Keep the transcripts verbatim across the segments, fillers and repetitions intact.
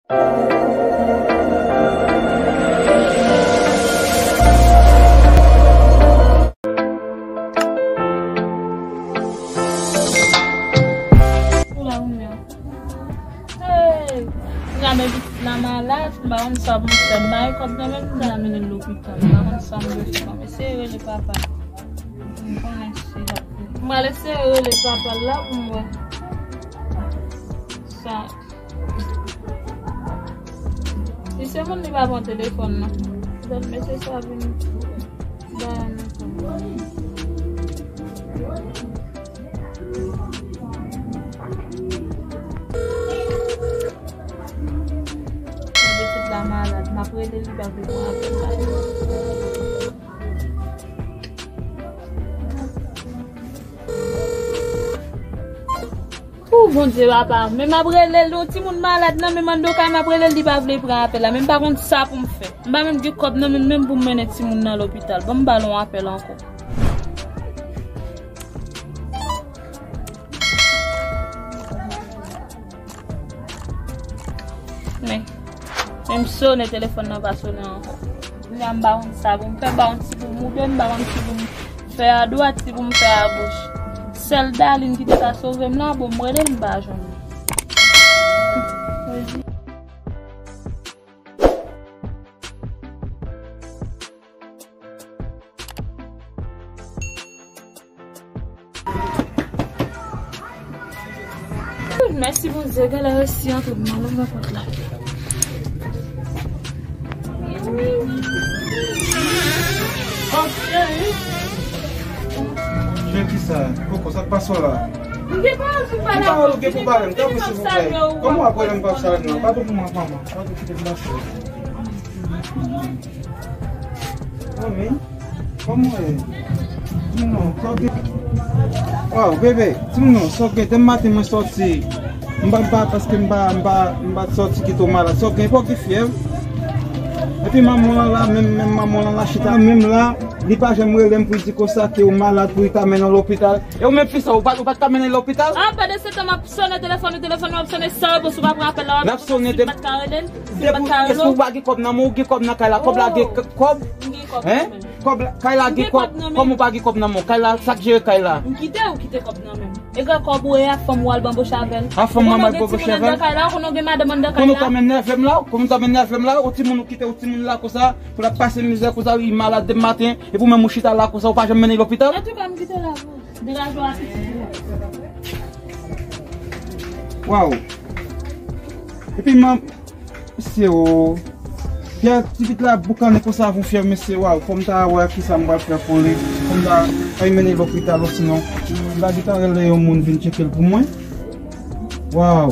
Pou la ou menm. Hey! M ka men pitit la malad, m pa konn sa pou m fè. M pa gen kòb nan men m, m ta mennen l lopital. M pa konn sa m dwe fè. M ap eseye rele papa. M konnen si l ap vini. M pral eseye rele papa l la pou m wè. Sa. Si se moun li pa pran telefòn nan. Lòt mesye sa vin. Ba nou. Pitit la malad, m ap rele li, pa vle pran apèl la. Ou Bondye papa, men m ap rele l, yon timoun malad nan men m anndan kay, m ap rele l, li pa vle pran apèl la, men m pa konn sa pou m fè. M pa menm gen kòb nan men m menm pou m mennen timoun nan lopital. Ban m ba l yon apèl ankò. Men, men m sonnen, telefòn nan pa sonnen ankò. Kounye a m pa konn sa pou m fè, m pa konn si pou m moude, m pa konn si pou m fè adwat, si pou m fè agoch. Sèl Darline ki te ka sove m la, bon, m rele l, m pa jwenn li. Mèsi Bondye, gade resi antre nan lòm nan pòt la. Jan ki sa? Koko, sa k pase w la? M gen pawòl pou pale avè w. Ki pawòl ou gen pou pale m? Tanpri, silvouplè. Kòman w ap rele m p ap salye m nan? Padon pou mwen, manman. Padon, kite m pase. Manmi, kòman w ye? Di m non, sa w gen? Waw, bebe, di m non, sa w gen? Demen maten mwen sòti. M pa, m pa, paske m pa, m pa, m pa t sòti kite w malad. Sa w gen? Epi w gen fyèv? Epi manman w lan la, menm, menm manman w lan la chita menm la, li pa janm rele m pou l di konsa ke w malad, pou l ta mennen w lopital. E ou menm fi sa, ou pa, ou pa t ka mennen l lopital? Ah, pandan se tan m ap sonnen telefòn ou, telefòn ou ap sonnen san repons, ou pa pran apèl la, w ap... N ap sonnen te... Ou pa t ka rele l? Depi, èske ou pa gen kòb nan men w? Ou gen kòb nan kay la? Kòb la gen k-, kòb? M gen kòb nan men m. Kòb la, kay la gen kòb? Kòman ou pa gen kòb nan men w? Kay la, sa k jere kay la? M kite, ou kite kòb nan men m. E gen kòb ou ye a, fanm ou al banboche avè l. A, fanm mwen al banboche avè l? Ou konnen w gen timoun anndan kay la, ou konnen w gen madanm anndan kay la. Konnen w ta men nève m la, konnen w ta men nève m la, ou timoun ou kite, ou timoun la konsa, pou l ap pase mizè konsa, li malad demen maten, epi ou menm ou chita la konsa, ou pa janm mennen l lopital? Antouka, m kite la pou ou. Degaje w ak pitit ou. Waw. Epi man, mesye o. Fyèv, ti pitit la boukannen konsa avè yon fyèv, mesye, waw. Fò m ta wè kisa m pral fè pou li. Fò m ta fè mennen l lopital, osinon m ta gentan rele yon moun vin tcheke l pou mwen. Waw.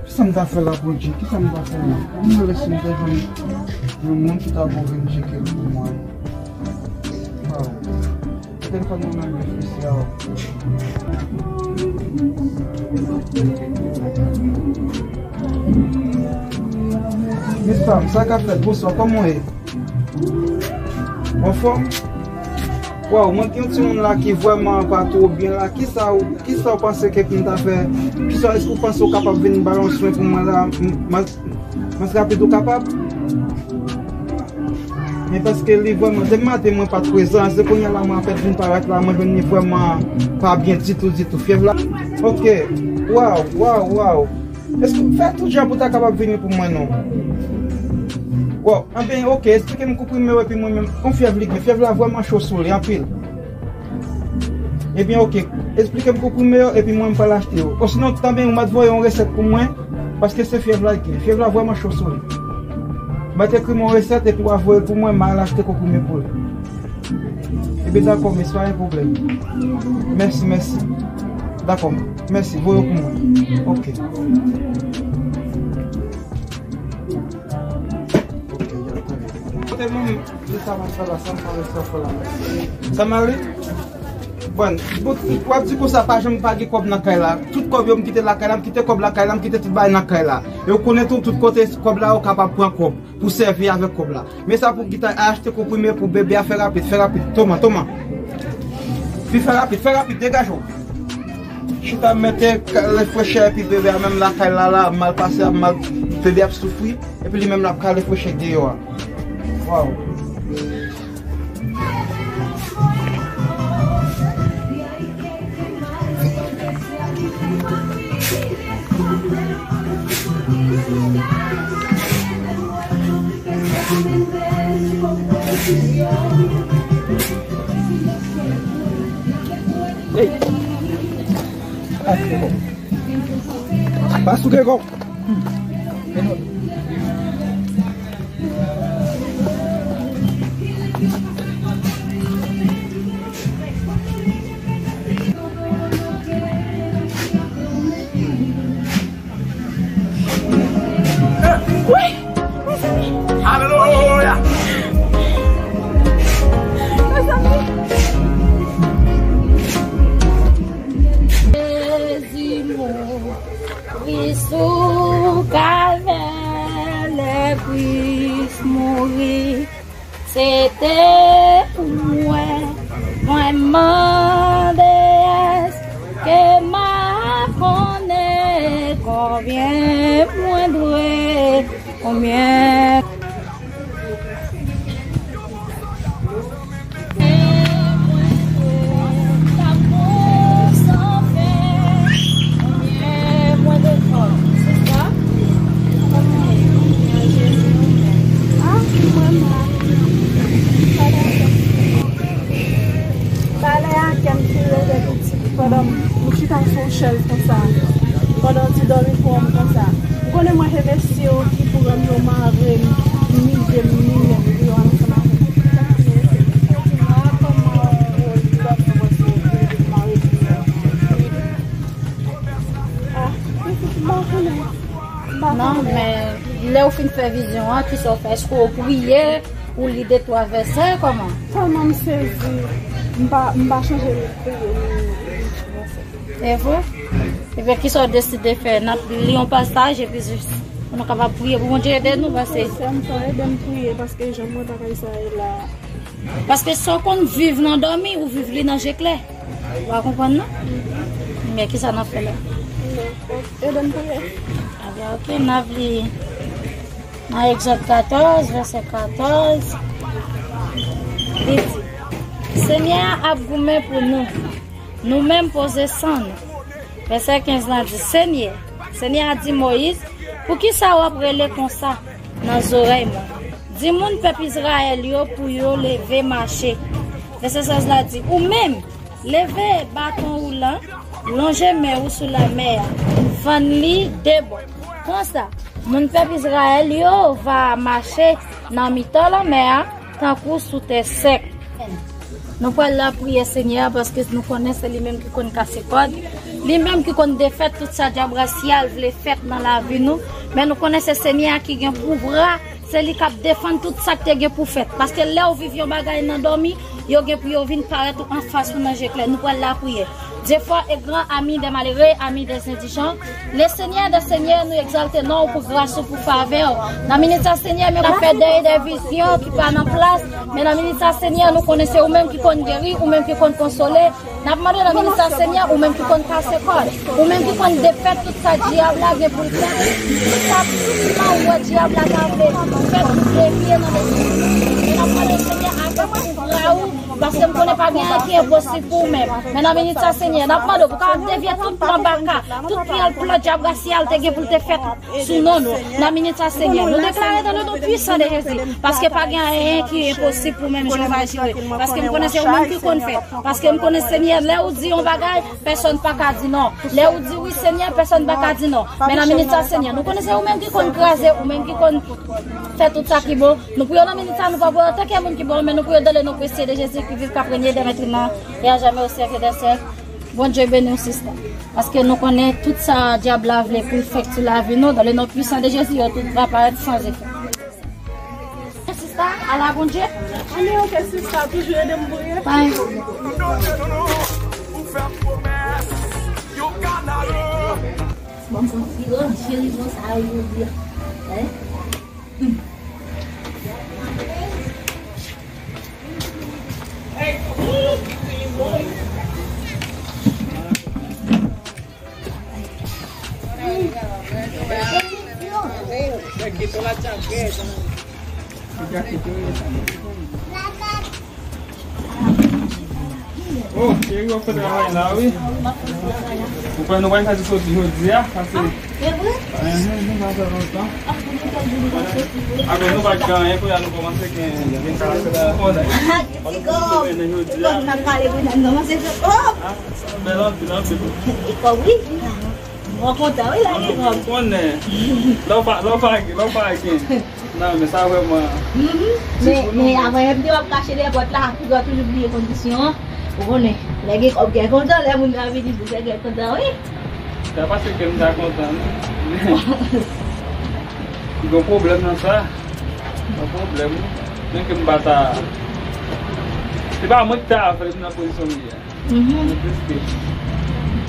Kisa m ta fè la pou Dje? Kisa m ta fè la? Mwen rele si m te jwenn yon moun ki ta bon vin tcheke l pou mwen. Waw. Telefòn mwen menm espesyal. Miss Pam, sa k ap fèt? Bonswa, kòman w ye? Ou anfòm? Waw, mwen gen yon timoun la ki vrèman pa twò byen la. Kisa w, kisa w panse ke pou m ta fè? Kisa, èske w panse w kapab vin ba l yon swen pou mwen la? M, m, Mas rapid ou kapab? Men paske li vrèman, depi maten mwen pa t prezan, se kounye a la mwen apèn vin parèt la, mwen jwenn li vrèman pa byen ditou, ditou. Fyèv la. Ok. Waw, waw, waw. Èske w fè tout jan pou w ta kapab vini pou mwen non? Waw, anben, ok, esplike m konprime w epi mwen menm. Kon fyèv li gen, fyèv la vrèman cho sou li, anpil. Ebyen, ok, esplike m konprime yo, epi mwen m pral achte yo. Osinon, tanben, ou mèt voye yon resèt pou mwen, paske se fyèv la l gen. Fyèv la vrèman cho sou li. Mèt ekri m yon resèt, epi w a voye l pou mwen, m a al achte konprime pou li. Ebyen, dakò, mesye, pa gen pwoblèm. Mèsi, mèsi. Dakò, mèsi, voye yo pou mwen. Ok. Kote mwen, sa m ap fè la, sa m ap fè la. Sa m ale? Bon, bon, w ap di konsa, pa janm pa gen kòb nan kay la. Tout kòb yo m kite lakay la, m kite kòb lakay la, m kite tout bagay nan kay la. E w konnen tou, tout kote kòb la, ou kapab pran kòb pou sèvi avèk kòb la. Men sa pou gita achte konprime pou bebe a, fè rapid, fè rapid. Toma, Toma. Fi, fè rapid, fè rapid, degaje w. Chita mete kale frechè epi bebe a menm lakay la la ap mal pase, ap mal, bebe ap soufri, epi li menm l ap kale frechè deyò a. Waw. Hey. Pa souke kò. Wi! Mezanmi! Alelouya! Mezanmi! Jezi mouri sou kalvè, lè Kris mouri, se te pou mwen. Mwen mande, èske m a konnen konbyen mwen dwe, konbyen Balè a kè m tire lè pitit pandan m chita sou yon chèz konsa, pandan ti dòmi fò m konsa. Ou konnen mwen se mesye yo ki pou rann yo mare m, mize m, mimen m pou yo ansanm avè m. Ah, pitit m pa konnen. Non, men lè w fin fè vizyon an, kisa w fè? Èske w priye, ou li de twa vèsè, kòman? Tèlman m sezi, m pa, m pa chonje li priye, li, li vèsè. E vre? Ebyen, kisa w deside fè? N ap li yon pasaj, epi jis pou nou kapab priye pou Bondye ede nou, paske. Sè m, fò ede m priye, paske jan mwen bagay sa ye la. Paske sa w konn viv nan dòmi, ou viv li nan je klè. Ou pa konprann, non? Men kisa n ap fè la? Ede m priye. Ebyen, oke, n ap li nan Egzòd katòz, vèsè katòz. Li di, Senyè a ap goumen pou nou. Nou menm poze san nou. Vèsè kenz lan di, Senyè, Senyè a di Moyiz, poukisa w ap rele konsa nan zòrèy mwen? Di moun pèp Izrayèl yo pou yo leve mache. Vèsè sèz la di, ou menm, leve baton ou lan, lonje men ou sou lanmè a, fann li de bò. Konsa, moun pèp Izrayèl yo va mache nan mitan lanmè a, tankou sou tè sèk. Nou pral lapriyè Senyè a, paske nou konnen se li menm ki konn kase kòd, li menm ki konn defèt tout sa dyab rasyal vle fèt nan lavi nou. Men nou konnen se Senyè a ki gen pouvwa, se li k ap defann tout sa k te gen pou fèt. Paske lè w viv yon bagay nan dòmi, yo gen pou yo vin parèt ou anfas ou nan je klè. Nou pral lapriyè. Dieu fort et grand, ami des malheureux, ami des indigents. Le Seigneur des seigneurs, nou egzalte non w pou gras ou, pou favè w. Nan minit sa, Senyè, men nou fè dèy de vizyon ki pa nan plas. Men nan minit sa, Senyè, nou konnen se ou menm ki konn geri, ou menm ki konn konsole. N ap mande nan minit sa, Senyè, ou menm ki konn kase kòd, ou menm ki konn defèt tout sa dyab la gen pou l fè. Tout sa, tout plan ou wè dyab la ka vle fè pou devye nan lespri. Men n ap mande, Senyè, avèk pouvwa ou, paske m konnen pa gen anyen ki enposib pou ou menm. Men nan minit sa, Senyè, n ap mande w pou w kapab devye tout plan baka, tout plan, plan dyab rasyal te gen pou l te fèt sou non nou. Nan minit sa, Senyè, nou deklare dans le nom puissant de Jésus, paske pa gen anyen ki enposib pou menm Jewova Jire. Paske m konnen se ou menm ki konn fè. Paske m konnen, Senyè, lè ou di yon bagay, pèsòn pa ka di non. Lè ou di wi, Senyè, pèsòn pa ka di non. Men nan minit sa, Senyè, nou konnen se ou menm ki konn kraze, ou menm ki konn fè tout sa ki bon. Nou priye nan minit sa, nou pa priye antanke moun ki bon, men nou priye dans le nom précieux de Jésus qui vit, qui règne, qui est maître maintenant et à jamais au siècle des siècles. Bondye beni w, sista. Paske nou konnen tout sa dyab la vle pou l fè sou lavi nou, dans le nom puissant de Jésus, yo tout va parèt sans effet. Sista, ala Bondye. Ann, ok, sista, toujou ede m priye. Bay. Bon, bon, ti grann cheri konsa, yo di, hein? Oh, cheri, w ap fè travay la, wi. Ou kwè nou pa ka soti jodi a? Pase. Enhen, nou pa fè lontan. Apre nou pa t gen anyen, kounye a nou kòmanse gen, gen karakè la. Jodi a. Bèl anpil, anpil. Mwen kontan, wi, la gen kòb. Ou konnen. Lè w pa, lè w pa gen, lè w pa gen. Non, men sa vrèman. Men, men avan, m te w ap kache dèyè pòt la, figi w toujou bliye kondisyon an. Ou konnen, lè gen kòb, gen kontan, lè moun nan vini, gen kontan, wi. Sa pase kè m ta kontan, non. Gen pwoblèm nan sa. Gen pwoblèm, wi. Men ke m pa ta. Se pa mwen ki ta fè m nan pozisyon m ye a. Mhm. Prèske.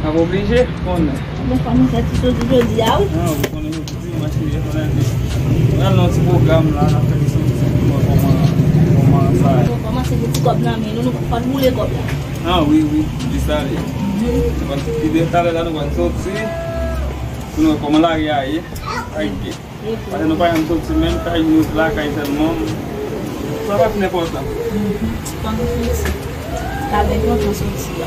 N ap oblije konnen. Bon, fò nou fè ti soti jodi a, wi. Ah, ou konnen jodi dimanch li ye, konnen li. N al nan ti pwogram la, n ap fè ti soti pou nou kòman, kòman sa ye. Bon, kòmanse gen ti kòb nan men nou, nou fò n boule kòb la. Ah, wi, wi, di sa li. Mhm. Paske talè la nou pral soti, pou nou wè kòman lari a ye. Ay, Pase nou pa janm soti menm kay nou lakay sèlman. Sa pa fin enpòtan. Sa pa enpòtan soti a.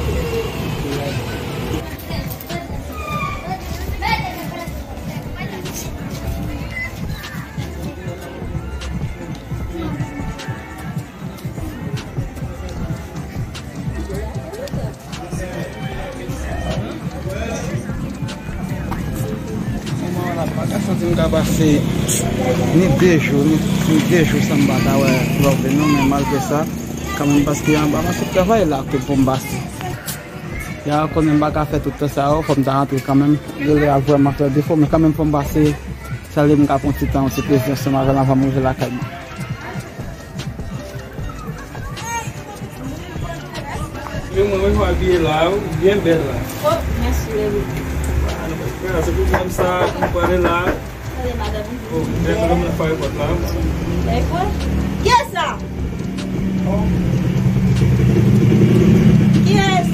Moman la, m pa ka santi m ka pase ni de jou, ni, ni de jou san m pa ta wè Love non, men malgre sa, kanmenm, paske anba mache travay la ke pou m pase. Ya konnen m pa ka fè tout tan sa yo, fò m ta rantre kanmenm. Rele a vrèman fè defo, men kanmenm fò m pase. Sa vle m ka pran ti tan, yon ti plezi ansanm avè l anvan m rive lakay mwen. Men mwen, mwen abiye la, ou byen bèl la. Oh, mèsi, bebe. Ah, nou pa t prè, se pou mwen sa, m prale la. Tande, madanm. Oh, men mwen, mwen fè pòt la. Kiyès sa? Kiyès?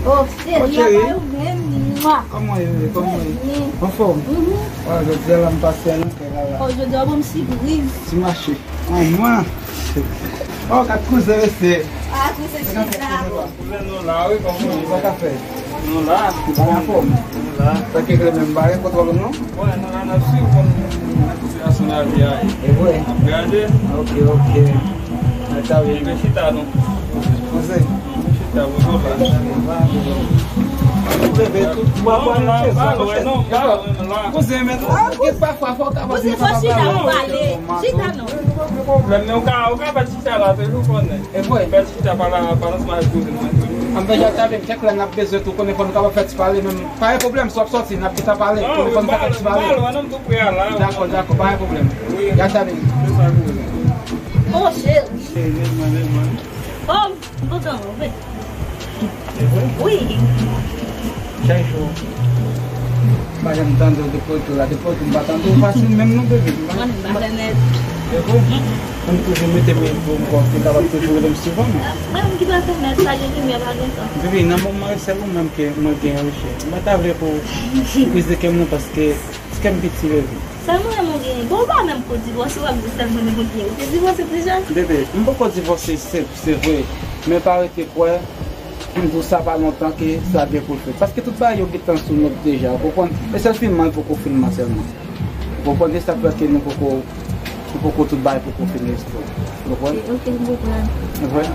Oh, cheri, apa ou menm? Mwa. Kòman w ye? Kòman w ye? Anfòm? Mhm. Ah, jodi a la m pase nan kay la la. Oh, jodi a w ban m sipriz. Ti mache. Anmwa. Oh, gad kouzen mesye. Ah, kouzen chita. Kouzen nou la, wi, kòman w ye? Sa ka fè? Nou la. Ou pa anfòm? Nou la. Sa ki vle menm bagay kontwòl ou non? Wè, nou la, n ap swiv kòman sitiyasyon lavi a ye. E vre? N ap gade. Ok, ok. Mwen ta vle. Mwen chita non. Poze. Mwen chita, mwen kontan. Ou leve tou. Ou pa pran nou chèz la, non, pa lwen, non, pa lwen, non, la. Kouzen, men ou gen pafwa fò w ka pase. Kouzen, fò chita pou pale. Chita non. Gen pwoblèm, men ou ka, ou ka fè chita la, toujou konnen. E vre. Fè chita pa la, pa nan sma kouzen mwen. Anben, Jacques Tabin, kèk lè n ap bezwen tou konnen fò nou kapab fè ti pale, men pa gen pwoblèm, si w ap sòti, n ap gentan pale, konnen fò nou fè kèk ti pale. Dakò, dakò, pa gen pwoblèm. Wi. Jacques Tabin. Se sa k vle. Oh, cheri. Cheri, leve, leve. Oh, m kontan, wi. E vre? Wi. Chak jou. M pa janm tande w depi w tou la. Depi w tou, m pa tande w fasil menm non, bebe. Mwen, m pa fè nèt. E vre? M toujou mete men pou m, pou m kapab toujou rele m souvan. Mwen menm ki pa fè nèt, pa gen limyè, pa gen tan. Bebe, nan moman yo, se ou menm ke mwen gen, wi, cheri. M pa ta vle pou ou brize kè m non, paske kè m piti, bebe. Sèl mwen menm ou genyen. Bon, ou pa menm ko divòse, w ap di sèl mwen menm ou genyen. Ou te divòse deja? Bebe, m poko divòse, se, se vre. Men pa rete kwè, m di w sa pa lontan ke sa gen pou l fèt. Paske tout bagay yo gentan sou nòt deja, ou konprann? E sèl filma l poko filma sèlman. Ou konprann? E sa k fè ke nou poko, nou poko tout bagay poko fini, èske ou konprann? Ok, ok, m konprann. Vre?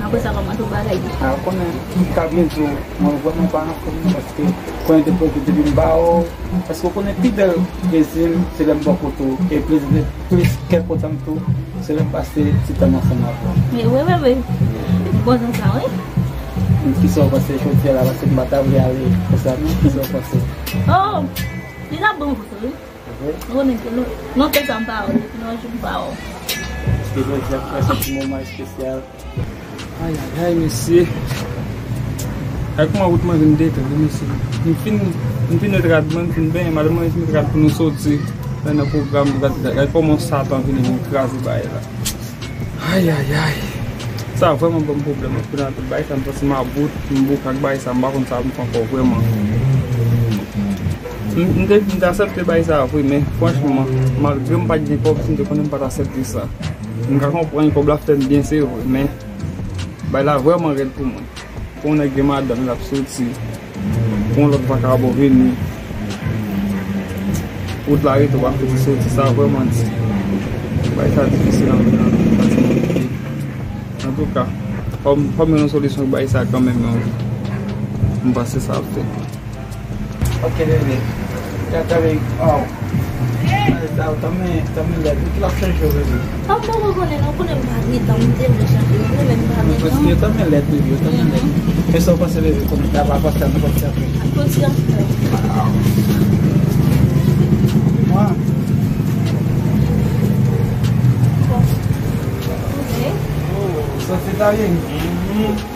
Apre sa, kòman tout bagay ye? A, ou konnen, m ka byen di w, mwen vrèman pa anfòm, paske konnen depi, depi m ba w, paske ou konnen pi bèl plezi m, se lè m bò kote w, e plezi de, plis kè kontan m tou, se lè m pase ti tan m ansanm avè w. Men wi, wi, wi. Bon jan sa, wi. Kisa w panse jodi a la, paske m pa ta vle ale konsa, non? Kisa w panse? Oh! Li t ap bon pou tou, wi. Ou konnen ke non, non, te sa m pa wè w, depi nan jou m pa wè w. Paske jodi a, fè se ti moman espesyal. Ay, ay, ay, mesye. Ay, kòman wout mwen vin detwi, mesye. M fin, m fin met rad mwen, m fin benyen, madanm mwen vin met rad pou nou soti. Lè nan pwogram, gad, gad, gad kòman Satan vini vin kraze bagay la. Ay, ay, ay. Sa vrèman ban m pwoblèm anpil nan tout bagay sa, m santi m about, m bouk ak bagay sa, m pa konn sa m fè ankò vrèman. M, m te, m te aksepte bagay sa vre, men franchman, malgre m pa t gen kòb, si m te konnen m pa t aksepte sa. M ka konprann kòb la fè m byen, se vre, men bagay la vrèman rèd pou mwen. Pou yon nèg gen madanm, l ap soti. Pou yon lòt vakabon vini. Wout la rete, w ap fouti soti, sa vrèman di. Bagay sa difisil anpil, anpil, anpil. Antouka, fò m, fò m jwenn yon solisyon pou bagay sa kanmenm, non. M panse sa ap fè. Ok, bebe. Tata, bebe. Oh. Sa, tanmen, tanmen lèd. Ki l ap chanje, bebe? Ah, m poko konnen, non, konnen m pa gen tan, m te vle chanje, m konnen men m pa gen tan. Paske yo tanmen lèd, bebe, yo tanmen lèd. Men sa w panse, bebe, konnen ta va pase, nou pap fè anpil. Ap pati anpil. Mwa. Bon. Ok. Oh, sa se ta ye. Mhm.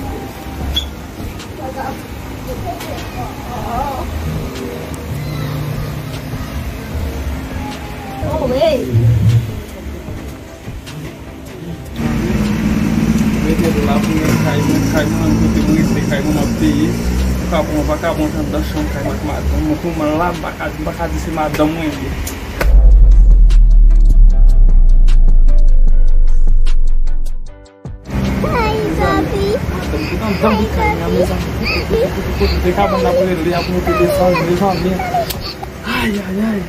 Rete la pou mwen, kay mwen, kay mwen, kote mwen rete, kay mwen ap peye. Ou ka pran, ou pa ka pran anndan chanm kay mwen ak madanm mwen. Pou mwen la, m pa ka, m pa ka di se madanm mwen li ye. Ay, papi. Ay, papi. Ay, papi. Ay, papi. Ay, ay, ay.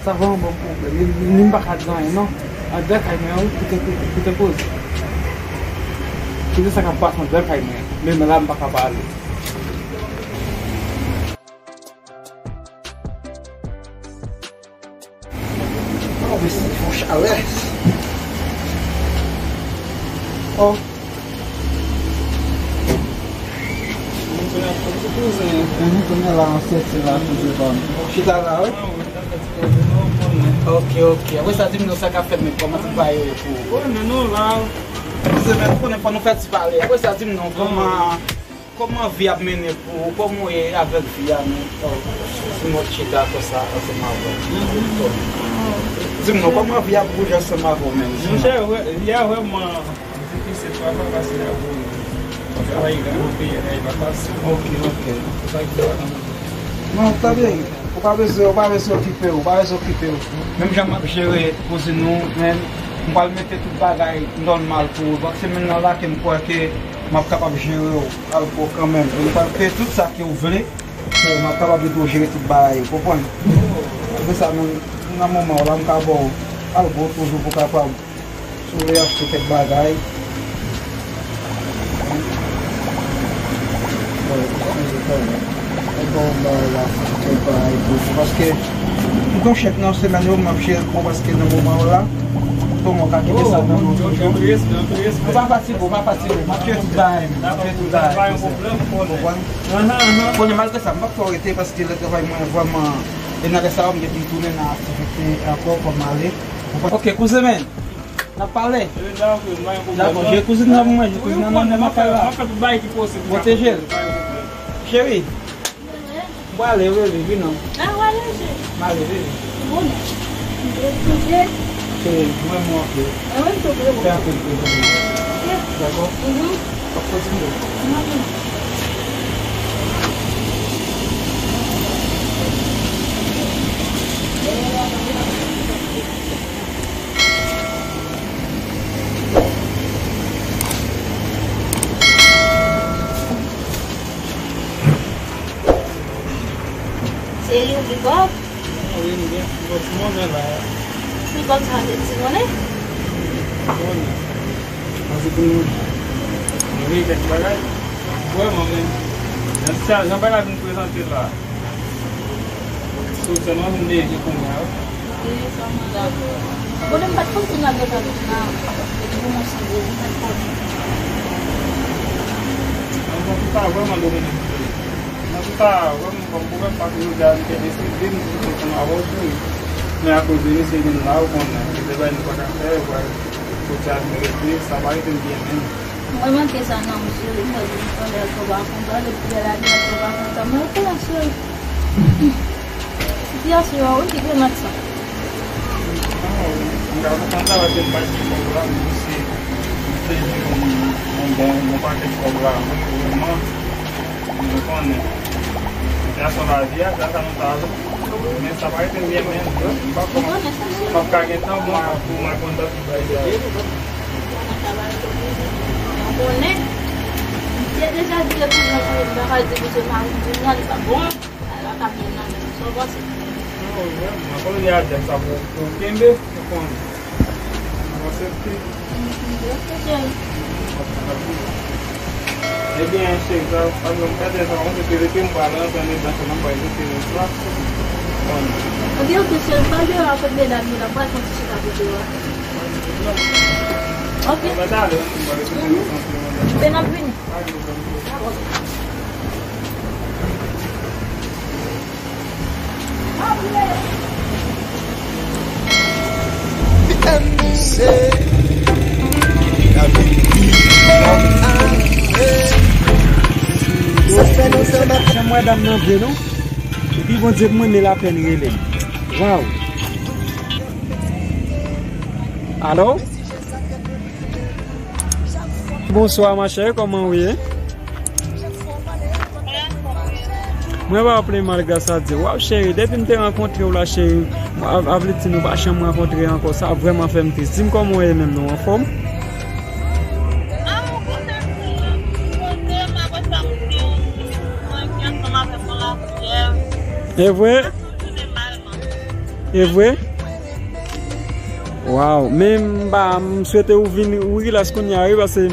Sa vrèman ban m pwoblèm. Li, li, li, m pa ka di anyen, non. Anndan kay mwen an, wi, koute, koute, koute koze. Koute sa k ap pase anndan kay mwen an. Menm la, m pa ka pale. Oh, men se fon chalè. Oh. Mwen konnen ap fè ti koze. Mhm, kounye a la, an sèti la, tou devan. Chita la, wi. Ok, ok. Apre sa, di m non sa k ap fèt, men kòman ti bagay yo ye pou ou? Bon, men nou la. Se men, konnen fò nou fè ti pale. Apre sa, di m non, kòman Kòman vi ap mennen pou ou? Kòman w ye avèk vi a menm? Oh, si mwen chita konsa ansanm avè w. Di m non, kòman vi ap bouje ansanm avè w menm? Monchè, vre, vi a vrèman difisil, pa, pa fasil avè w. Travay nan peyi a, e pa fasil. Ok, ok. Se sa ki fè w pa nan... Non, ta byen. Ou pa bezwen, ou pa bezwen okipe w, ou pa bezwen okipe w. Menm jan m ap jere kouzin ou, men m pral mete tout bagay nòmal pou ou. Donk, se menm nan la ke m kwè ke m ap kapab jere w al pou ou kanmenm. E m pral peye tout sa ke w vle, ke m ap kapab ede w jere tout bagay, ou konprann? Apre sa, menm nan moman w la, m ka ba w algo toujou pou w kapab Si w vle achte kèk bagay. Paske m gen yon chèk nan semèn yo, m ap jere pou ou paske nan moman yo la, kòman w ka kite sa nan men w toujou. Ou pa fatige, ou pa fatige. M ap jere tout bagay, m ap jere tout bagay. Konprann? Konnen malgre sa, m p ap fè w rete paske lè travay mwen vrèman, e nan lè sa yo, m gen pou m tounen nan aktivite ankò, fò m ale. Ok, kouzen men. N ap pale. Dakò, jere kouzin nan pou mwen, jere kouzin nan nan men, n ap pale la. Pwoteje l. Cheri, m prale, bebe, vin non. M ale, bebe. Cheri, mwen, mwen, ok. Fè anpil, bebe. Dakò? W ap kontinye. Cheri, ou pi kòb? Wi, m gen ti monnen la. Pi kòb sa, se ti monnen? Monnen. Paske pou nou, nou veye kèk bagay. Vrèman, men, jan sa, jan bagay la vin prezante la, sou sèlman vin leve kounye a, wi. Konnen m pa t konn si n ap gen tan nan, nan, nan, nan, nan, nan, nan, nan, nan, nan, nan, Antouka, vrèman, Dominique, antouka, vrèman, ban m pwoblèm, paske jodi a, m te deside, m te ansanm avè w, cheri. Men akoz de misye vin la, ou konnen, se de bagay nou pa ka fè, ou pral soti ak nou rete, sa pa rete m byen menm. Mwen manke sa nan ou, cheri, m wè Dominique anlè l twò pa kontan, depi lè l ale l twò pa kontan, mwen rete la, cheri. Sitiyasyon an, wi, ki grenad sa. Ah, wi. M ka konprann sa, paske m pa t gen kòb la, men se Yon bon, yon pakèt kòb la, wi, vrèman. Nou konnen. Sitiyasyon lavi a, sa, sa nou ta ale. Men sa pa rete byen, men m pa konnen. M ap ka gen tan pou mwen, pou mwen konn dòt bagay. Ou konnen. Misye deja vire pou mwen, pou mwen ka di misye mari di mwen, li pa bon. Ala ka byen nan men. Sa w panse? Non, vrèman, mwen konnen a djab sa pou, pou kenbe, ou konnen. Mwen aksepte. Ebyen, cheri, sa, sa nou gade sa, mwen se rete m pral rantre anndan sèlman, m pral rete nan swa. Bon. Ebyen, ok, cheri, pa gen apèl medam yo la, pral fè yon ti chita kote yo a. Ok. Mwen talè, mwen rete nan swa. N ap vini. Janm wè dam nan vle non. Epi Bondye pou mwen, men lapèn rele m. Waw. Alo? Bonswa, ma chère, kòman w ye? Mwen pa plenn mal, gras a Dye. Waw, cheri, depi m te rankontre w la, cheri, a, a vle di nou pa janm rankontre ankò. Sa vrèman fè m tris. Di m kòman w ye menm, non, anfòm? E vre? E vre? Waw, men m pa, m swete ou vin, ou rilas kounye a, wi, paske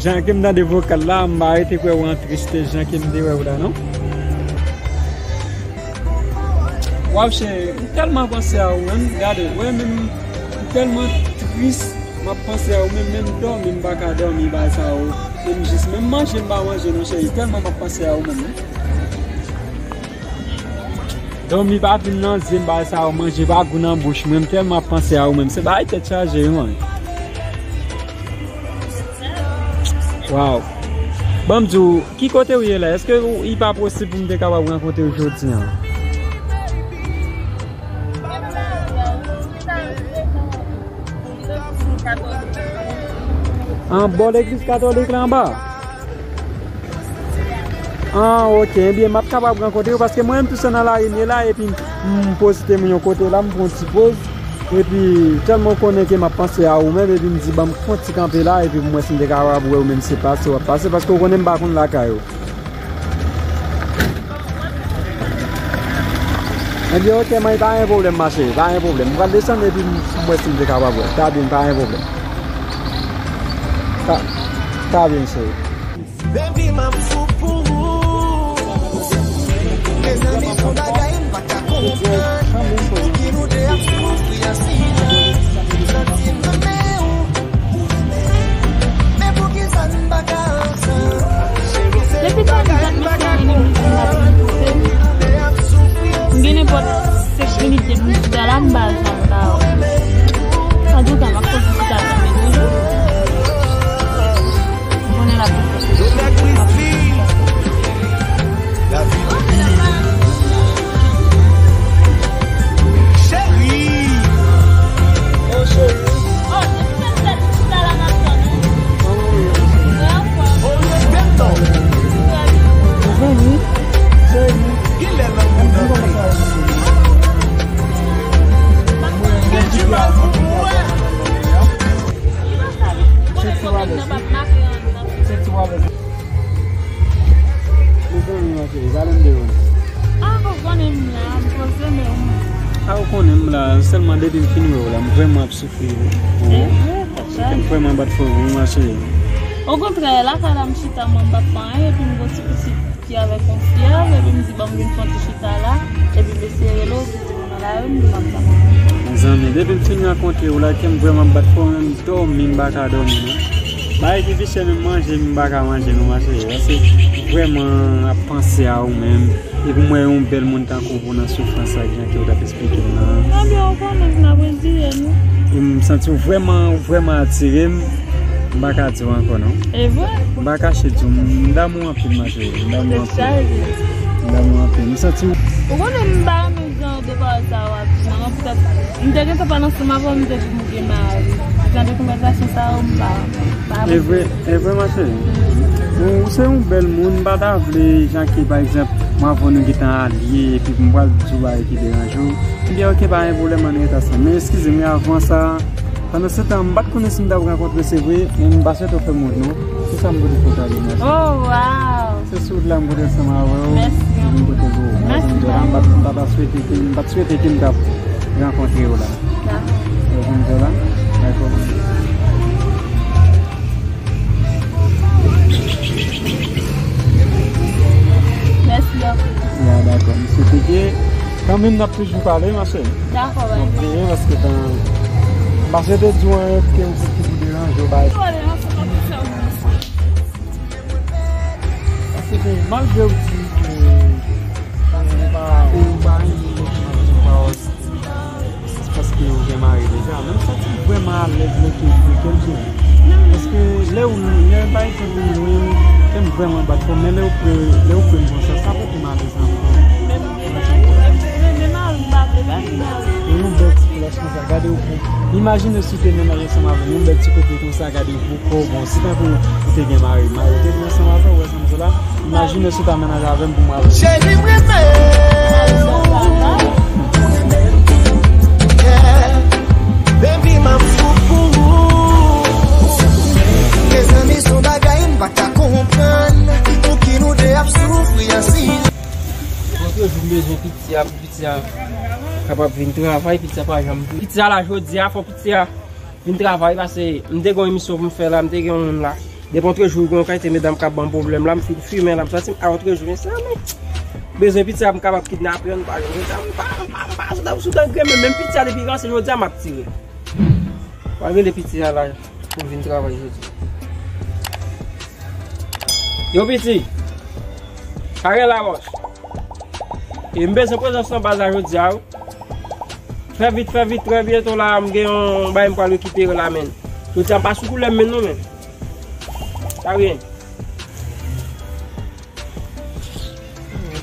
jan ke m tande vokal la, m pa rete kwè ou an tristès jan ke m te wè w la, non. Waw, cheri, m tèlman panse a ou menm, gade, wè, menm, m tèlman tris, m ap panse a ou menm, menm dòmi, m pa ka dòmi, bagay sa yo, menm jis, menm manje, m pa manje, non, cheri, tèlman m ap panse a ou menm, wi. Dòmi pa vin nan zye m, bagay sa yo, manje pa gou nan bouch mwen, m tèlman ap panse a ou menm. Se bagay tèt chaje, wi, mwen. Waw. Ban m di w, ki kote w ye la? Èske ou, li pa posib pou m te kapab rankontre w jodi a? An bò legliz katolik la anba? Ah, ok. Ebyen, m ap kapab rankontre yo, paske mwen menm tou se nan lari m ye la, epi m, m pozite m yon kote la, m pran yon ti poz. Epi, tèlman w konnen ke m ap panse a ou menm, epi m di, ban m fè yon ti kanpe la, epi pou m wè si m te kapab wè w menm se pase w ap pase, paske w konnen m pa konn lakay ou. Ebyen, ok, mwen, pa gen pwoblèm, ma cheri, pa gen pwoblèm. M pral desann, epi m, m wè si m te kapab wè. Ta byen, pa gen pwoblèm. Ta, ta byen, cheri. Baby, m ap fou pou ou. Mezanmi, se yon bagay m pa ka konprann. Pouki nou de ap soufri an silans? M santi m renmen ou. Men poukisa n pa ka ansanm? Cheri, se yon bagay m pa ka konprann. Nou de ap soufri an silans. M gen nenpòt senk minit depi m chita la, m ba zam la. Antouka, m ap kontinye chita tann li toujou. M konnen l ap vin. Lavi di. Cheri. Oh, cheri. Oh, depi m chita la, m ap tann ou. Oh, respè m non. Ou vini? Cheri. Kilè lanmou nan peyi? Gen ti mal pou mwen. Mezanmi, ma cheri, pale m de ou. Ah, ou konnen m la, m poze men ou. Ah, ou konnen m la, sèlman depi m fin wè w la, m vrèman ap soufri pou ou. M vrèman bat fò pou ou, ma cheri. Okontrè, lakay la m chita, mwen m pa fè anyen, epi m gon ti pitit ki avèk yon fyèv, epi m di, ban m vin fè yon ti chita la, epi m eseye rele w, di m nan lari, m di m ap tann ou. Mezanmi, depi m fin rankontre w la, kè m vrèman ap bat fò, menm dòmi, m pa ka dòmi, non. Bagay ki pi chè, menm manje, m pa ka manje, non, ma cheri, paske m vrèman ap panse a ou menm, epi m wè yon bèl moun tankou ou nan soufrans ak jan ke w t ap esplike m nan. Ebyen, ou konnen m ap reziye m. E m santi w vrèman, ou vrèman atire m. M pa ka di w ankò non. E vre? M pa kache di w, m damou anpil, ma cheri. M damou anpil. M damou anpil. M santi w. Ou konnen m pa renmen jan de pawòl sa yo ap di non, poutèt m te gentan pale ansanm avè w, m te di m gen mari. Jan de konvèsasyon sa yo, m pa, pa E vre, e vre, ma cheri. Ou, ou se yon bèl moun, m pa ta vle, jan ke, pa egzanp, mwen avè w nou gentan alye, epi m pral di w bagay ki deranje w. Ebyen, oke, pa gen pwoblèm, ann ret ansanm. Men eskize m, avan sa, pandan se tan, m pa t konnen si m t ap rankontre, se vre, men m pa swete w fè m wont, non. Se sa m pote pou w tande, ma cheri. Oh, wow! Se sou wout la m pote ansanm avè w. Mèsi. M pote pou ou. Mèsi, m pa ta swete ke, m pa t swete ke m t ap rankontre w la. Dakò. Ou konn sa la? Dakò. Mèsi anpil. Ya, dakò. M swete ke kanmenm n ap toujou pale, ma cheri. Dakò, bye. N ap veye paske tan, m pa swete di w anyen ke ou ki pou deranje w, bay. Paske malgre w di ke, eh, ou pa, ou pa renmen lòt moun, ou pa, se paske ou gen mari deja. Men m santi m vrèman alèz lè ke, lè ke l jere. Paske lè ou, lè pa egzanp ou lwen, kè m vrèman bat fò, men lè ou pre, lè ou pre m konsa, sa pote m alèz anpil. E yon bèl ti plas konsa, gade ou pou. Imajine si w te nan laj ansanm avè m, yon bèl ti koup konsa, gade ou pou kò w bon. Si tankou ou te gen mari, mari w te vin ansanm avè w, ou wè sa m di w la? Imajine si w ta mennaj avè m pou mwen avè w. Cheri, m renmen w. Yeah. Baby, m ap fou pou ou. Mezanmi, se yon bagay m pa ka konprann. Pou ki nou de ap soufri ansi. Lòt jou, m bezwen piti a pou piti a kapab vin travay, piti a pa janm vin. Piti a la jodi a, fò piti a vin travay, paske m te gen yon emisyon pou m fè la, m te gen yon moun la. Depi antre jou, gen yon kalite medam k ap ban m pwoblèm la, m fin fimen la, m santi m a antre jou, men sa, men bezwen piti a pou m kapab kidnape, m pa, m pa, m pa, m pa sou dan, sou dan grenn, men menm piti a depi ranse jodi a, m ap tire. Pral rele piti a la pou l vin travay jodi. Yo, piti. Sa gen la, bòs. E m bezwen prezans nan baz la jodi a, wi. Fè vit, fè vit, trè byento la, m gen yon bagay m pral rekipere la, men. Jodi a, m pa sou koulè m, men non, men. Sa byen.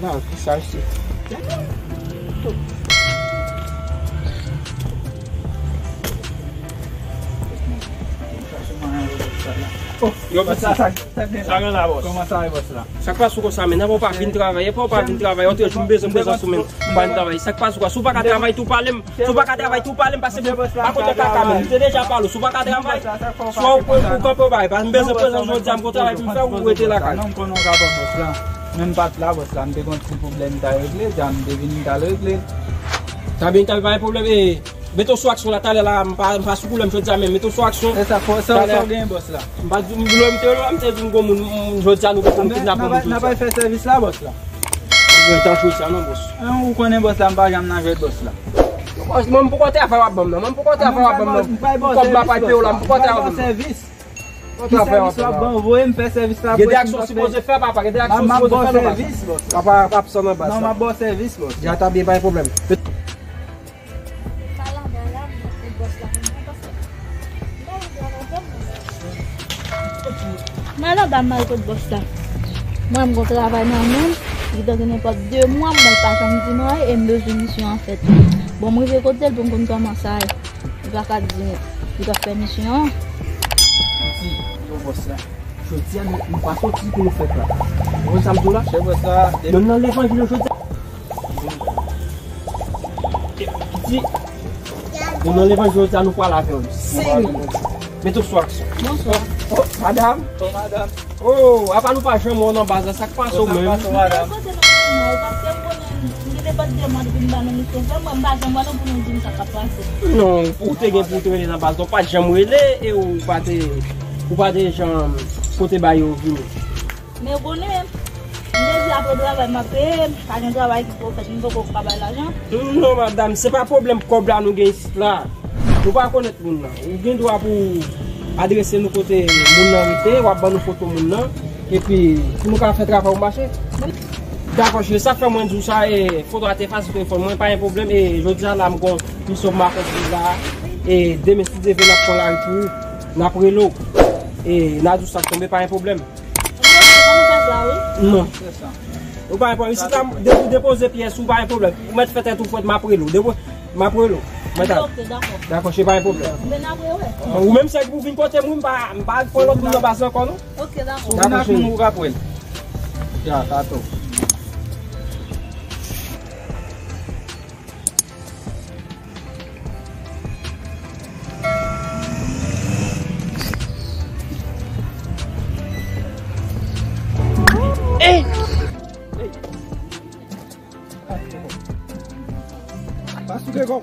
Nan, ki sa isi? Yo, piti. Sa gen la, bòs? Kòman sa ye, bòs la? Sa k pase w konsa, men? Nan, ou pa vin travay, e pa ou pa vin travay, antre jou m bezwen prezans ou, men. M pa vin travay. Sa k pase w konsa? Si w pa ka travay, tou pale m. Si w pa ka travay, tou pale m, paske m pa kontan kaka, men. M te deja pale w. Si w pa ka travay, swa ou, ou kanpe, ou bay. Paske m bezwen prezans jodi a, m gon travay pou m fè, ou rete lakay. Non, m konnen w ka ban bòs la. Men m pa t la, bòs la. M te gon ti pwoblèm m t al regle, dja m te vini, m t al regle. Sa byen, ta pa gen pwoblèm, e, mete w sou aksyon la, talè la, m pa, m pa sou koulè m jodi a, men mete w sou aksyon. E sa, fò, sa, sa w genyen, bòs la? M pa di, m, lè m te la, m te di m gon moun, m, jodi a, nou poko kidnape moun jodi a. N ap al fè sèvis la, bòs la. Mwen ta jodi a, non, bòs. An, ou konnen, bòs la, m pa janm nan jwèt, bòs la. Bòs, mwen, m poko travay w ap ban m nan. Mwen, m poko travay w ap ban m nan. Kòb m ap peye w la, m poko travay w ap ban m nan. Ki sèvis w ap ban? Voye m fè sèvis la. Gen de aksyon w sipoze fè, papa. Gen de aksyon w sipoze fè, non, papa. Papa ap absan nan baz la. Non, m ap ba w sèvis, bòs. Ya, ta byen, pa gen pwoblèm. M al anba, m al kot bòs la. Mwen, m gon travay nan men m. Li gen nenpòt de mwa, mwen pa janm di m anyen, e m bezwen misyon an fèt. Bon, m rive kote l pou m konn kòman sa ye. Li pa ka di m li p ap fè misyon an. Di, yo, bòs la. Jodi a, nou, nou pa soti pou nou fè plat. Ou konn sa m di w la? Chèf, bòs la. Menm nan levanjil yo jodi a. Piti, nou nan levanjil jodi a, nou pral avè w. Seri. Mete w sou aksyon. Bonswa. Oh, madam. Oh, madam. Oh, apa nou pa janm wè w nan baz la, sa k pase w menm? Sa k pase w, madam? Kote nou nan, paske m konnen m gen nenpòt de mwa depi m pa nan misyon fè, mwen m pa janm wè nou pou nou di m sa k ap pase. Non, ou te gen pou w te rele nan baz la, ou pa t janm rele e ou pa te, ou pa te janm pote bay yo vini. Men ou konnen, m te di apre travay m ap peye, pa gen travay ki pou fèt, m poko ka bay lajan. Non, madam, se pa pwoblèm kòb la nou gen isit la. Nou pa konèt moun nan. Ou gen dwa pou adrese nou kote moun nan rete, w ap ban nou foto moun nan, epi pou nou ka fè travay ou mache. Dakò, cheri, sa k fè mwen di w sa, e, foto a te efase sou telefòn mwen, pa gen pwoblèm, e, jodi a la, m gon misyon pou m akonpli la, e, demen, si Dye vle, n ap pran lari pou ou, n ap rele w, e, n a di w sa k tonbe, pa gen pwoblèm. Non. Ou pa gen pwoblèm. Isit la, depi w depoze pyès ou, pa gen pwoblèm. Ou mèt fè tèt ou frèt, m ap rele w. Depo-, m ap rele w. Mwen ta. Ok, dakò. Dakò, se pa yon pwoblèm. Men apre, wè. Ou menm, se pou vin kote m, wi, m pa, m pa pran lòt moun nan baz ankò, non. Ok, dakò. Dakò, cheri. Ou ka pran. Ya, tato. Ey! Ey! Pa sou devan.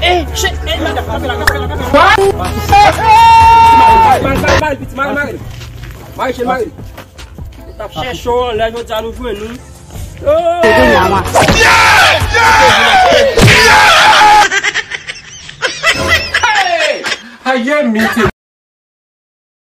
Ey, shit, ey, madanm, kanpe la, kanpe la, kanpe la. What? Mal, mal, mal, mal, piti, mal, mal. Mari, shit, mari. Nou t ap chèche w, lè jodi a nou jwenn ou. Aye, mete.